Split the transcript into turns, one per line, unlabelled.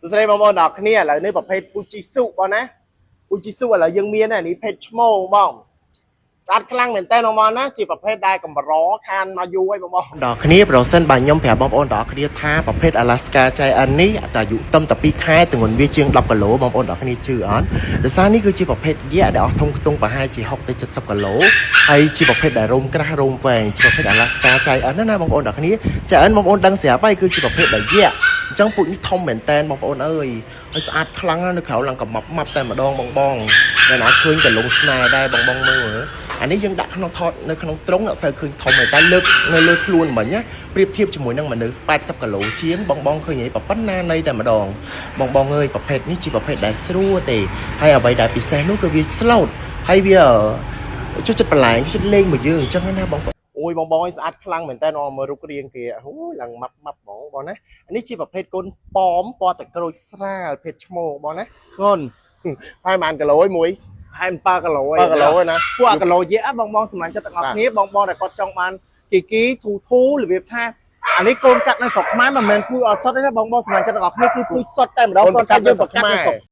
សួស្តីបងប្អូនទាំងអស់គ្នាឥឡូវនេះប្រភេទពូជស៊ីស៊ុបងណាពូជស៊ីស៊ុឥឡូវយើងមានអានេះភេទឈ្មោលបងស្អាតខ្លាំងមែនតើបងប្អូនណាជាប្រភេទដែលកម្រខានមកយូរហើយបងប្អូនដល់គ្នាប្រសិនបើខ្ញុំប្រាប់បងប្អូនទាំងអស់គ្នាថាប្រភេទ Alaska Giant នេះអាយុតឹមតែ2ខែទម្ងន់វាជាង10គីឡូបងប្អូនទាំងអស់គ្នាជឿអត់ដោយសារនេះគឺជាប្រភេទយក្សដែលអស់ធំខ្ទង់ប្រហែលជា60ទៅ70គីឡូហើយជាប្រភេទដែលរោមក្រាស់រោមវែងជាប្រភេទ Alaska Giant ណាណាបងប្អូនទាំងអស់គ្នា Giant បងប្អូនដឹងស្រាប់ហើយគឺជាប្រភេទដែលយក្សអញ្ចឹងពូជនេះធំមែនតែនបងប្អូនអើយហើយស្អាតខ្លាំងណាស់នៅក្រៅឡើងកំម៉ាប់ម៉ាប់តែម្ដងបងបងអ្នកណាឃើញក៏លងស្នេហ៍ដែរបងបងមើលមើលអានេះយើងដាក់ក្នុងថតនៅក្នុងទ្រុងអត់សូវឃើញធំទេតែលើកនៅលើខ្លួនមិញណាប្រៀបធៀបជាមួយនឹងមនុស្ស80គីឡូជាងបងបងឃើញហីប៉ុណ្ណានៃតែម្ដងបងបងអើយប្រភេទនេះជាប្រភេទដែលស្រួលទេហើយអ្វីដែលពិសេសនោះគឺវា slow ហើយវាចូលចិត្តបន្លែងចូលចិត្តលេងមួយយើងអញ្ចឹងណាបងអូយបងបងអើយស្អាតខ្លាំងមែនតើមើលរូបរាងគេអូយឡើងម៉ាប់ម៉ាប់បងបងណានេះជាប្រភេទកូនប៉មពណ៌តក្រូចស្រាលភេទឈ្មោលបងណា
ធ្ងន់
ហើយប៉ុន្មានគីឡូឯមួយ
ហើយ7គីឡូឯង
7គីឡូឯណា
ពួកអាគីឡូយៈបងបងសម្លាញ់ចិត្តទាំងអស់គ្នាបងបងដែលគាត់ចង់បានគីគីធូធូរបៀបថាអានេះកូនកាត់នៅស្រុកខ្មែរមិនមែនពូជអត់សុទ្ធទេណាបងបងសម្លាញ់ចិត្តទាំងអស់គ្នាគឺពូជសុទ្ធតែម្ដងគាត់ថាយើងប្រកាសនៅស្រុក